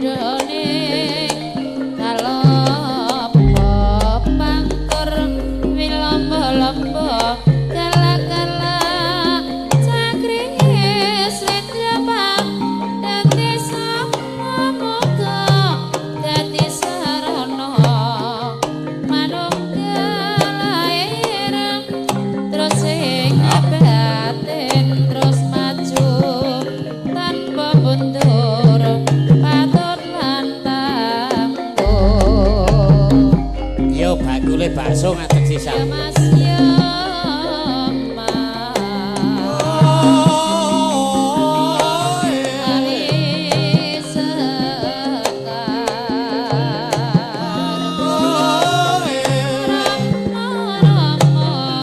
Padane kalopo pangkur wilombo-lombo kala-kala cakringe slendra dadi samuga dadi sarana manunggal lair terus ing batin terus maju tanpa mundur patut lan tangguh. Yo bakule bakso ngadeg Ya sisan. Mas.